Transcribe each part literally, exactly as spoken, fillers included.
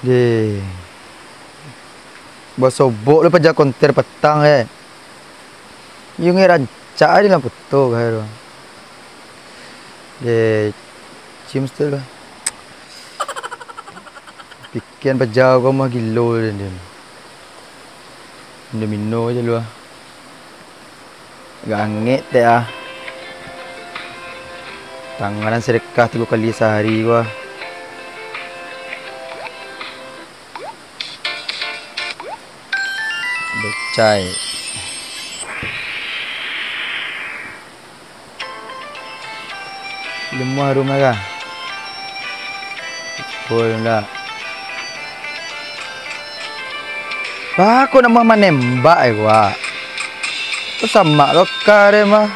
Deh. Basobok lo paja konter patang, eh. Iyo nge rancak ai di lampu tu, kae tu. Deh, cium situ lah. Pikian paja ko mah gilo den, den. Mino-mino aja lu ah. Agak angek tek ah. Tanganan sedekah tigo kali sahari ko ah. Becai. Lemuah rumah kah? Pukul ndak. Bah, kok nak manembak eh, Wak? Kok samak lo ka deh mah.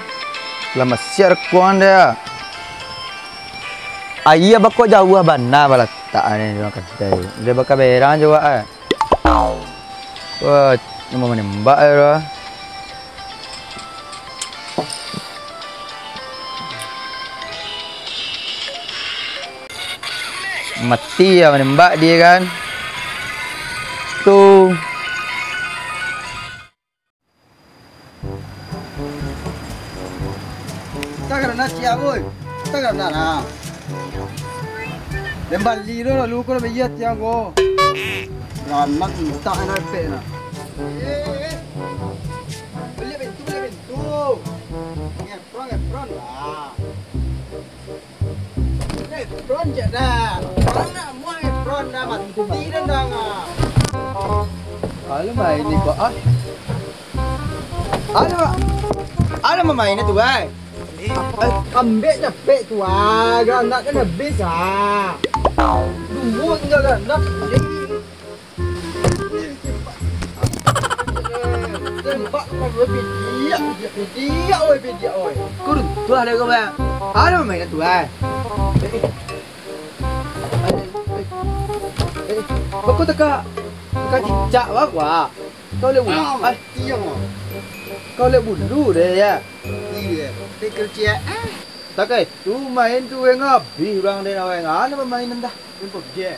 Lah masiak rekuang deh. Aia bakok jauah bana balatak ni dalam kadai. Dia bakaberang jo, Wak, eh. Wah, namo manembak eh, Wak. Mati lah manembak dia kan. Tu. Tak karena ciak, woi. Tak karena nah. Lembali lo lalu ko lah bayar tiang ko. Ranak entah nak epek nak. Eh, eh, eh. Beli pintu, beli pintu. Ngepron, ngepron lah. Ngepron je dah. Anak muah ngepron dah, mati dah dah. Alah main ni kok ah. Alah, alah main tu ai. Eh, ambek capek tu ah, granat kan habis ah. Duo tinggal granat. Tembak kau, weh, pediak, pediak, pediak, weh, pediak, weh. Kau runtuh dah kau, Bang. Alah main tu ai. Eh, eh. Eh, eh. Bako teka, teka cicak, Bang, wah. Kau lek bulu, ah, ai. Kau lek bulu deh, ya. Iyo, pikir ciek. Takai tu main tu, weng abih urang deh, weng. Alah pamainan dah. Main pabji.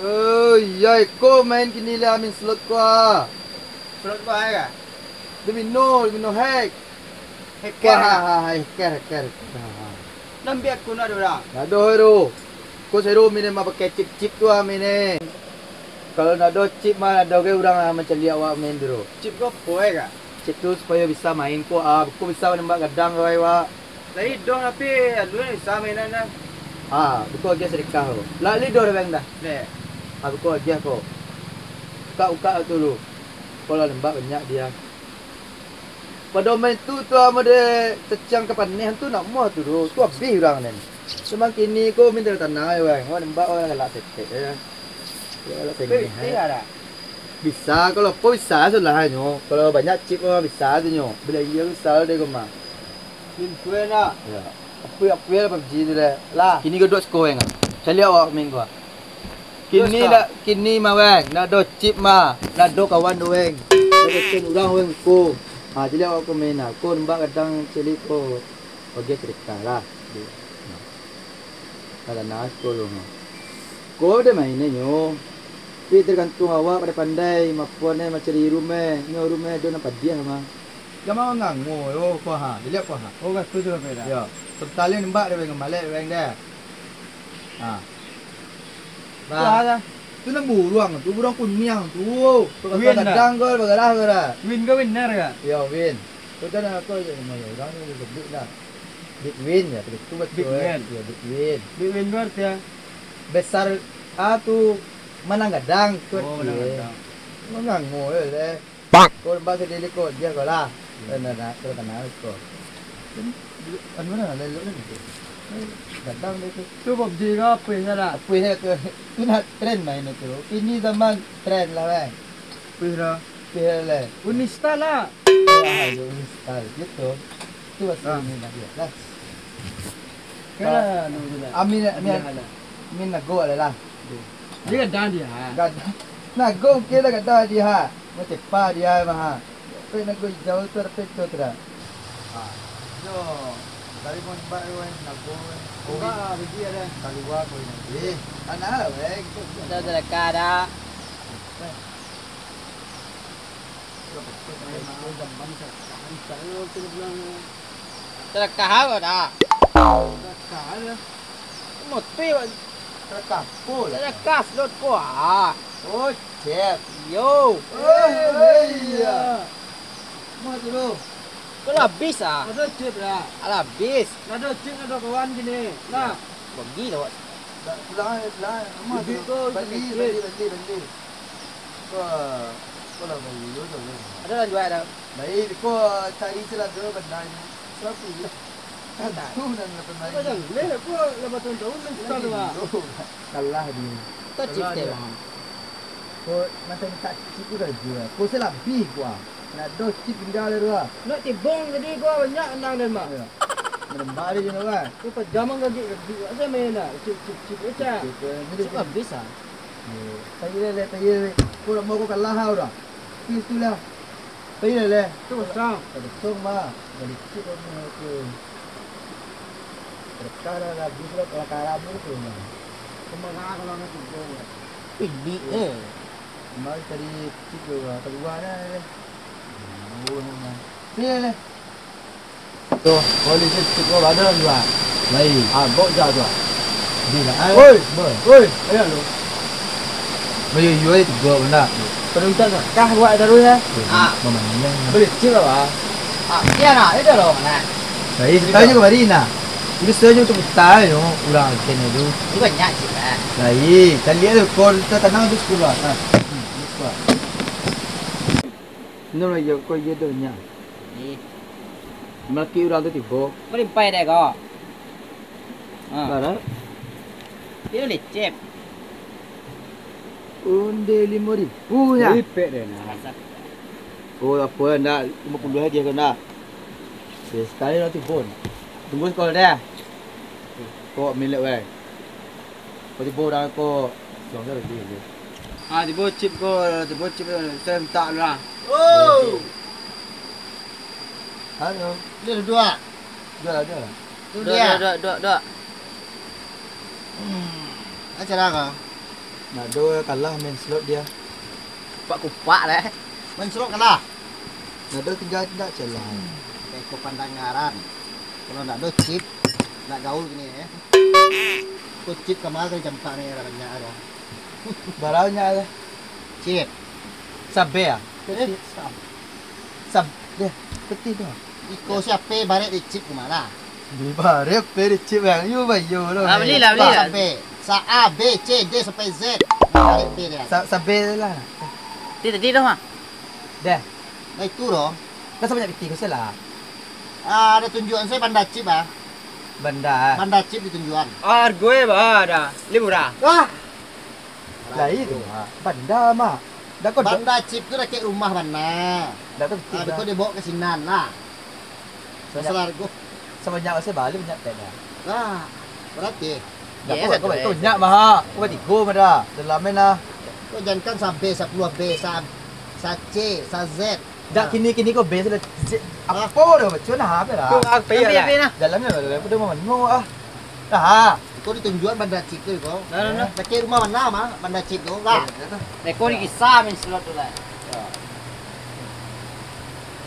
Oh, iyo, iko main kini lah, main slot ko ah. Slot ko ai ka? Domino, domino hack. Hacker. Wah, hacker, hacker. Nambah akun ado urang? Ndak ado, ado. Ko seru main mah pakai chip-chip tu ah, main eh. Kalau ndak ado chip mah, ado ge urang lah mancaliak awak main tu. Chip ko apo ai ka? Cek tu supayo bisa main ko, ah, beko bisa manembak gadang ko ai, Wak. Lai doh, tapi alun bisa mainan dah. Ah, beko agiah sadekah ko. Lah, lai doh dah, Bang, dah? Deh. Ah, beko agiah ko. Ukak-ukak tu lu. Ko lah nembak banyak dia. Pado main tu, tu amo de caciang ka paneh tu nak muah tu doh. Tu abih urang den. Cuma kini ko minta tanah ai, Bang. Wak nembak wak galak setek, ya. Galak tengeh, eh. Bisa, kalau apo bisa sulahnyo. Kalau banyak chip mah bisa tu nyo. Bila iyo bisa deh ko mah. Pintu enak. Ya. Apo, apo lah pabji tu deh. Lah. Kini ko duo siko, Bang. Caliak awak main ko. Kini dak, kini mah, Bang. Ndak ado chip mah. Ndak ado kawan tu, Bang. Ndak ado urang, Bang, ko. Ha, caliak awak ko main lah. Ko nembak gadang caliak ko. Bagi cerita lah. Nah, kalau nak aku lu mah. Ko deh main nyo. Tapi tergantung awak pandai-pandai, mapuan eh, macam di rumah. Nyo rumah ado nan padiah mah. Jangan mangango, oh, ko ha. Dilihat ko ha. Oh, kat tu tu dah. Ya. Sebentar lagi nembak dia, Bang, malek, Bang, dah. Ha. Bah. Ko ha dah. Tu nan buruang tu, buruang kuniang tu. Win dah. Kadang ko, bagarah ko dah. Win ko winner ka? Ya, win. Tu kan aku je, nama orang ni sebut lah. Big Win, ya, betul, betul, Big eh. Win. Ya, Big Win. Big Win tu artinya? Besar, ah, tu manang gadang, tu. Oh, manang gadang. Mangango, eh, leh. Bang. Kau lembah sendiri kau, dia kau lah. Hmm. Eh, nak, nak, kau kenal kau. Anu mana, lelok ni tu. Gadang dia tu. Tu pabji ko apo salah? Apo salah tu? Tu nak trend main tu. Kini zaman trend lah, kan. Apo salah? Apo salah, leh. Unista lah. Ah, yo, Unista, gitu. Tu bahasa ini lah, ya. Lah. Kena, anu tu lah. Amin, amin. Amin lah. Amin nago lah lah. Dia gadang dia. Gadang. Nago mungkin lah gadang dia. Mau cepat dia mah. Tapi nago hijau tu ada pecah tu dah. Ha. Yo. Tadi mau nembak tu, eh, nabung, eh. Nembak, biji ada. Kalua kau ini. Eh, tanah lah, weh. Kita sedekah dah. Sedekah apa dah? Sedekah ada. Mati, Pak. Sedekah apa lah? Sedekah slot ko, ah. Oh, cep. Yo. Oh, iya. Mau tu lu. Kau lah habis, ah. Ada cep dah. Alah habis. Ada cep, ada kawan gini. Nah. Bagi lah, Wak. Dah, pulang aja, pulang aja. Aman tu. Beli, beli, beli, beli. Kau, kau lah beli dulu tu. Ada lah jual dah. Baik, kau cari celaka benda ni. Siapa ni? Kan tu nan lapan baik. Apa yang leh, apa lapan tahun nan kita tu, Pak? Kalah dia. Tak cip teh, Bang. Kau macam tak cip tu dah jual. Kau selabih kau, ah. Nak dos cip tinggal tu, ah. Nak tibong tadi kau banyak nang dan, Mak. Ya. Menembak dia je, kan? Kau pajamang gagik-gagik. Macam mana nak? Cip, cip, cip, cip. Cip, eh, ni dia cip habis, ah. Yo, payi leh, payi leh. Kau nak mau kau kalah, ah, udah. Pis tu lah. Payi leh, leh. Tu kosong. Tak kosong, mah. Balik cik kau punya tu. Berkah lah, habis lah, kalau kalah pun tu, mah. Kau marah kalau nak tidur, mah. Pilih, eh. Kemarin tadi cik tu, ah, keluar dah, leh. Oh, mah. Payi leh, leh. Tu, boleh je, cik, gua ada juga. Lain. Ah, bok ja tu. Dia lah, ah. Oi! Boy. Oi, ayo lu. Ayo, ayo, ayo, tiga benda. Pada utak tak? Kah buat taruh ya? Ah. Mamanya. Boleh cik lah, Pak. Ah, dia nak, dia dah lah, nak. Lain, tanya kemari, nah. Itu saja untuk kita, you know, orang kena tu. Ini banyak cik, lah. Lain, kita lihat tu, kau kita tenang tu sekolah. Ha. Hmm, sekolah. Ino lah, iyo, kau iyo tu, nyak. Ih. Malaki urang tu tibo. Malimpai dek ko. Ha. Bara? Iyo licip. Onde limo ribu nya. Lipek deh, nah. Oh, apo ndak, limo puluah aja ko ndak. Oke, sekali lah tibo. Tunggu sekolah deh. Kok milik weh. Kau tibo urang ko. Suang dah lagi. Ah, tibo cip ko, tibo cip ko, saya minta lah. Oh. Halo. Dia duduk ah. Duduk lah, duduk lah. Tu dia. Duduk, duduk, duduk. Hmm. Acara kau? Nak do kalah main slot dia. Kupak-kupak lah. Main slot kalah. Nak do tinggal tidak celah. Kayak kau pandangaran. Kalau nak do chip, nak gaul gini ya. Kau chip kamar kali jampak ni banyak ada. Baranya ada. Chip. Sabe ah. Eh, sam. Sab, deh, peti tu. Iko siapa barek di chip kemana? Di barek pe di chip yang you bayo lo. Ah, belilah, belilah. Sampai sa A, B, C, D sampai Z. Barek pe dia. Sa, sabe lah. Ti tadi dah mah. Deh. Nah, itu doh. Kan sama banyak piti kau salah. Ah, ada tunjuan saya banda chip ah. Banda. Banda chip ditunjuan. Harga e ba ada. Lebih murah. Wah. Lah itu mah. Banda mah. Dah kau banda chip tu dah kayak rumah bana. Dah kau piti. Ah, kau dibawa ke sinan lah. Masalah harga. Sebanyak saya balik banyak tak dah. Lah, berarti. Dah, kau, kau, kau nyak mah. Kau tigo mah dah. Dalam main lah. Kau jangankan sampai sepuluh B, sa, sa C, sa Z. Dah kini-kini kau B sudah Z. Apa dah macam mana apa lah? Kau apa ya? Dalamnya lah, dalam pun dah mau ah. Dah. Kau ditunjuan banda chip tu kau. Nah, nah, nah. Pakai rumah mana mah banda chip tu lah. Kau ni kisah main slot tu lah.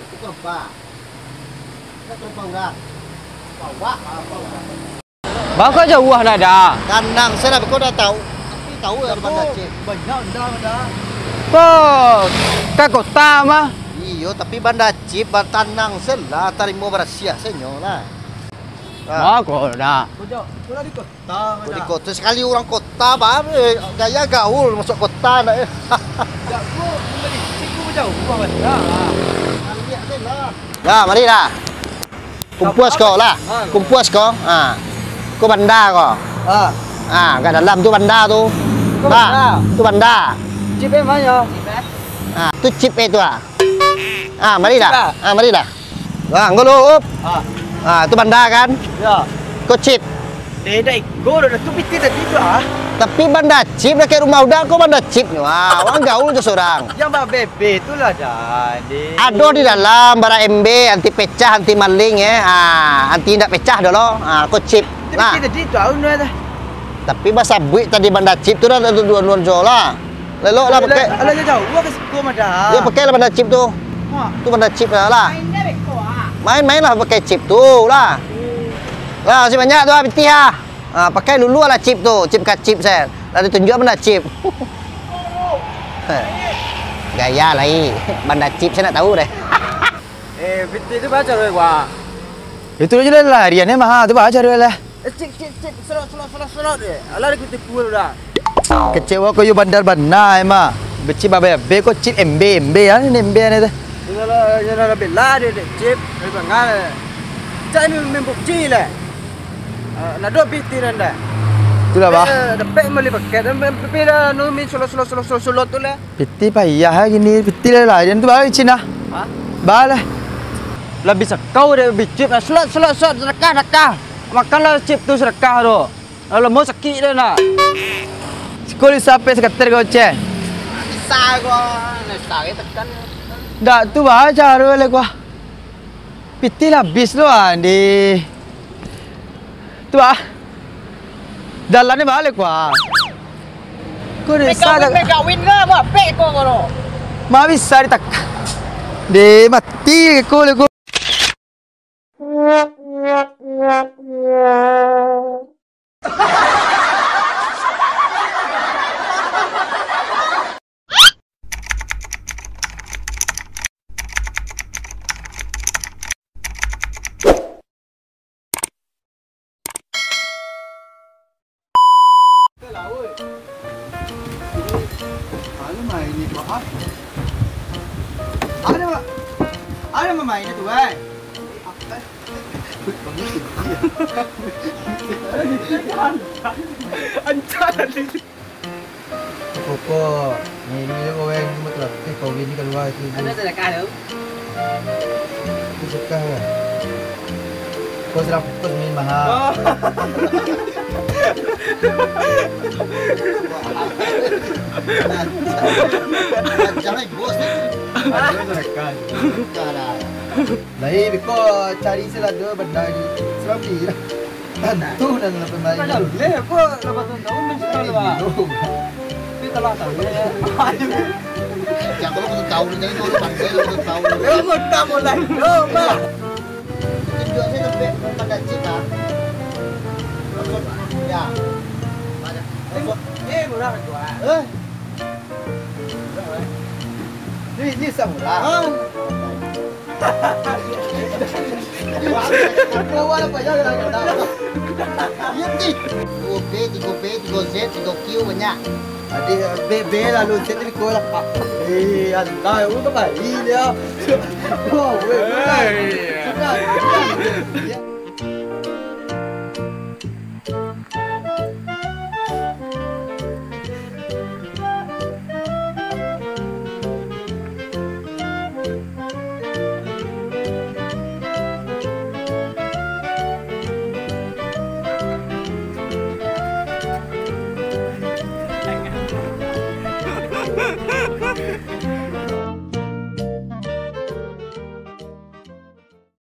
Itu keropak. Itu keropak urang. Bawa apa urang? Baka jauah lah dah. Tanang salah, kau dah tahu. Tapi tahu ya banda chip. Banyak dah dah. Kau ka kota mah. Iyo, tapi banda chip tanang salah, tarimo barasiah senyo lah. Ah. Kau dah. Kau jauh, kau lah di kota. Kau di kota, sekali urang kota, bah, eh, gaya gaul masuk kota ndak, eh. Dak, kau membeli chip kau jauh, bah, bah. Dah. Ya, mari lah. Kumpuas kau lah. Kumpuas kau. Ha. Kau banda kau. Ha. Ha, kat dalam tu banda tu. Kau banda. Tu banda. Chip eh mana? Ha, tu chip eh tu ah. Ha, mari dah. Ha, mari dah. Ha, ngolo up. Ha. Ha, tu banda kan? Ya. Kau chip. Eh, dah ikut dah tu piti tadi tu ah. Tapi banda chip dakek rumah Uda ko banda chip nyo. Ah, urang gaul tu surang. Yang babebe tu lah dah, deh. Ado di dalam, bara embe, anti pecah, anti maling, eh. Ah, anti indak pecah doh lo. Ah, ko chip. Tapi nah. Kita di tu, au, no, dah. Tapi basabuik tadi banda chip tu dah, dah, dah, dah, dah, lah. Lelok lah pakai. Alah, alah, jauah ka siko mah dah. Yo, pakai lah banda chip tu. Ha. Tu banda chip lah, lah. Main dia beko, ah. Main-main lah pakai chip tu lah. Lah, masih banyak tu, ah, pitih, ah. Ah, pakai dulu lah chip tu, chip ka chip, sen. Lah ditunjuk banda chip. Gaya lai. Banda chip, sen nak tahu deh. Eh, pitih tu baca, weh, wah. Itu je lah larian, eh, mah. Tu baca dulu lah. Eh, cik, cik, cik, selot, selot, selot, selot, eh. Alah, dah kutipu lu dah. Kecewa ko yo bandar bana, eh, mah. Becip babe-babe ko chip embe, embe, ah, ni embe ni tu. Yo lah, yo lah, bela dia, dek chip, dari bangal. Cak ni main pupci lah. Ah, nak dua biti nanda. Itulah, bah. Eh, dapek bali paket, tapi dah nu main selot, selot, selot, selot, selot tu lah. Pitih payah lah kini, pitih lah larian tu baru Cina. Hah? Balah. Lah bisa kau dek bicip lah, selot, selot, selot, sedekah, sedekah. Makanlah chip tu sedekah tu. Lah lamo sakik dah nak. Sikul bisa sampai sakater kau, Ceh. Bisa kau, nak tarik tekan. Dak tu bah, cara lah kau. Pitih lah habis tu, ah, di. Tu, ah. Jalan ni balik, wah. Ko desa Megawin, tak Megawin ke? Buat pek ko, ko, no. Ma bisa ditak-, deh, mati ko, ko. Ado main ni, Pak. Ado, Pak. Ado main tu, eh. Ancah tadi. Pokok, ni, ni, ni, kau yang cuma terlatih, kau ini keluar itu. Ada sedekah tu? Itu sedekah lah. Kau sudah fokus main mahal. Oh. Jangan bos ni. Ada sedekah. Sedekah lah. Lai, biko cari selado bandar di Serambi lah. Tantu dan lapan bayi. Kan jaleh, apa lapan tahun, tahun main sekolah, Pak? Iyo. Tapi telah tahu, ya. Jangan kalau belum tahu, jangan kalau pandai, belum tahu. Yo, mau tak mulai. Yo, Pak. Tunjuk saya sampai pada cik, ah. Maksud, ya. Eh, murah jual. Eh? Ni, ni samurah. Ah. Kawan apa ya, yang tak tahu. Iya, ti. Dua B, tiga B, tiga Z, tiga Q banyak. Adi, B, B lalu Z ni kau lah, Pak. Eh, antai, lu tu baik dia. Wah, weh, weh. Hei. Sudah, sudah. Ya.